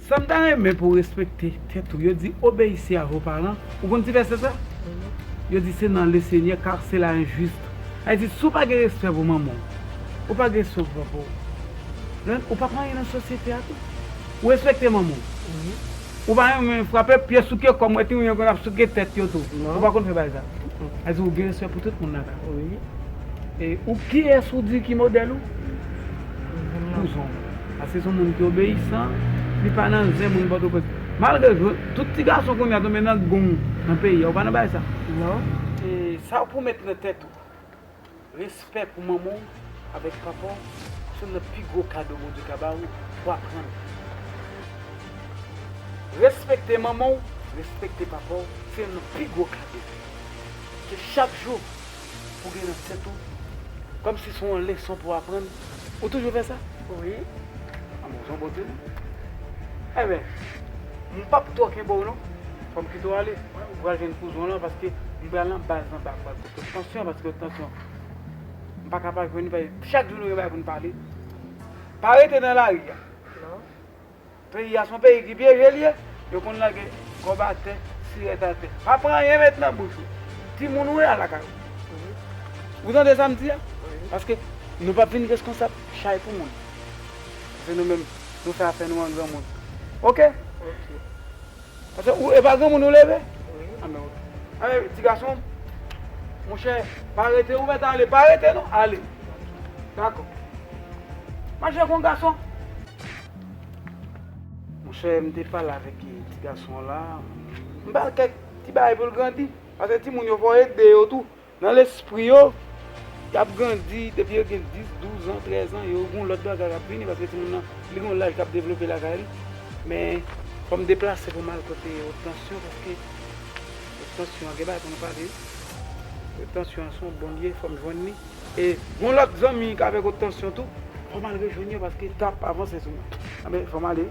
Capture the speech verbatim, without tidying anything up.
Sa m ta renmen pou w respekte tèt ou. Yo di, obéissez à vos parents. Ou konn ti vèsè sa? Yo di, c'est dans le Seigneur, car cela est juste. Sa vle di, si w pa gen respè pou manman w, ou pa gen respè pou papa w, ou p ap anyen nan sosyete a tou. Ou respekte manman w. Ou pa renmen frape pye souke kò m, wè timoun yo konn ap souke tèt yo tou. Ou pa konn fè bagay sa. Sa vle di, ou gen respè pou tout moun nan kay. E ou kiyès ou di ki modèl ou? Kouzon. Paske se yon moun ki obeyisan, li pa nan zen moun Pòtoprens. Malgre tout ti gason kounye a tonbe nan gang nan peyi a, ou pa nan bagay sa. Non. E sa ou pou met nan tèt ou. Respè pou manman w avèk papa w, se youn nan pi gwo kado Bondye ka ba ou pou aprann. Respekte manman w, respekte papa w, se youn nan pi gwo kado. Ke chak jou pou gen nan tèt ou, kòmsi se yon leson pou aprann. Ou toujou fè sa? Wi. Anben, ou se yon bon timoun. Enben, m p ap twò kenbe w non. Fò m kite w ale. Ou pral jwenn kouzon w lan paske m pral nan baz anba pou al pran tansyon paske tansyon. M pa ka pa jwenn li paske chak jou nou gen bagay pou n pale. Pa rete nan lari a. Peyi a se yon peyi ki pyeje l ye. Yo konn lage kòb atè, sirèt atè. Pa pran anyen met nan bouch ou. Timoun ou ye a lakay ou. Ou tande sa m di a? Paske nou p ap vin reskonsab chay pou moun. Se nou menm, nou fè afè nou an granmoun. Oke? Paske ou, e pa granmoun ou leve? Anben, oke. Anben, ti gason, monchè, pa rete, ou mèt ale, pa rete non, ale. Dakò. Mache kon gason. Monchè, m te pale avèk, eh, ti gason an la. M ba l kèk ti bagay pou l grandi. Paske timoun yo fò ede yo tou. Nan lespri yo, y ap grandi, depi yo gen dis, douz an, trèz an, yo gen lòt bagay k ap vini, paske timoun nan, li gen yon laj k ap devlope lakay li. Men, fò m deplase pou m al kote Haute Tension, paske Haute Tension an gen bagay pou nou pale. Haute Tension an se yon bon lye, fò m jwenn li. E gen yon lòt zanmi k avèk Haute Tension tou, fò m al rejwenn yo, paske t ap avanse sou mwen. Anben, fò m ale.